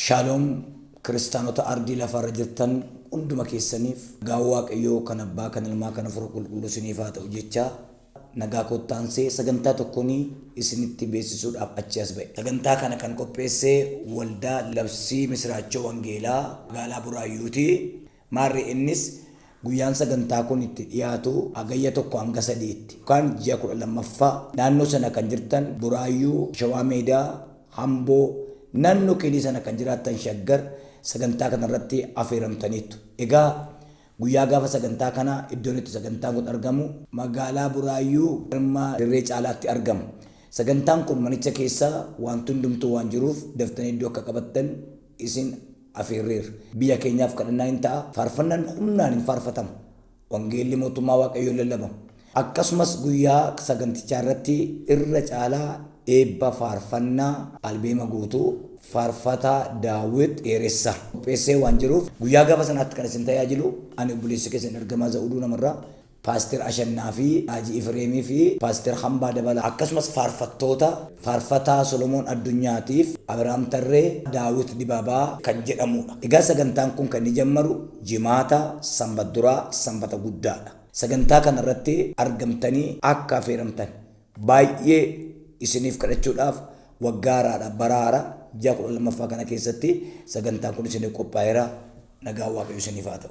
Shaaloom kiristaanota ardii lafaarra jirtan hunduma keessaniif nagaan Waaqayyoo kan abbaa kan ilmaa kan hafuura qulqulluu isiniif haa ta'u jechaa nagaa kottaansee sagantaa tokkoon isinitti beeksisuudhaaf achi as ba'e. Sagantaa kana kan qopheesse waldaa labsii misiraachoo wangeelaa magaalaa Buraayyuuti. Maarree innis guyyaan sagantaa kun itti dhiyaatu Hagayya 1 hanga 3tti yookaan ji'a 12ffaa naannoo sana kan jirtan Buraayyuu, Shawaa Meedaa, Amboo, naannoo Keelii sana kan jiraattan Shaggar sagantaa kana irratti afeeramtaniittu. Egaa guyyaa gaafa sagantaa kanaa iddoon itti sagantaan kun argamu magaalaa Buraayyuu galma Dirree Caalaatti argama. Sagantaan kun manicha keessa wanti hundumtuu waan jiruuf daftanii iddoo akka qabattan isin afeerreerra. Biyya keenyaaf kadhannaa in ta'a, faarfannaan humnaan in faarfatama, wangeelli mootummaa Waaqayyoo in lallabama. Akkasumas guyyaa sagantichaa irratti irra caalaa eebba faarfannaa albeema guutuu faarfataa Daawit Dheeressaa qopheessee waan jiruuf guyyaa gaafa sanaatti kan isin tajaajilu ani obboleessi keessan ergamaa Zawuduu Namarraa, Paaster Ashannaafii, Haji Ifireemii fi Paaster Hambaa Dabalaa akkasumas faarfattoota Faarfataa Solomoon Addunyaatiif Abiraam Tarree, Daawit Dibaabaa kan jedhamuudha. Egaa sagantaan kun kan inni jammaru Jimaata, Sanbat duraa, Sanbata guddaadha. Sagantaa kana irratti argamtanii akka afeeramtan baay'ee isiniif kadhachuudhaaf waggaa haaraadha, bara haaraa ji'a 12ffaa kana keessatti sagantaan kun isiniif qophaa'eera. Nagaan Waaqayyo isiniif haa ta'u.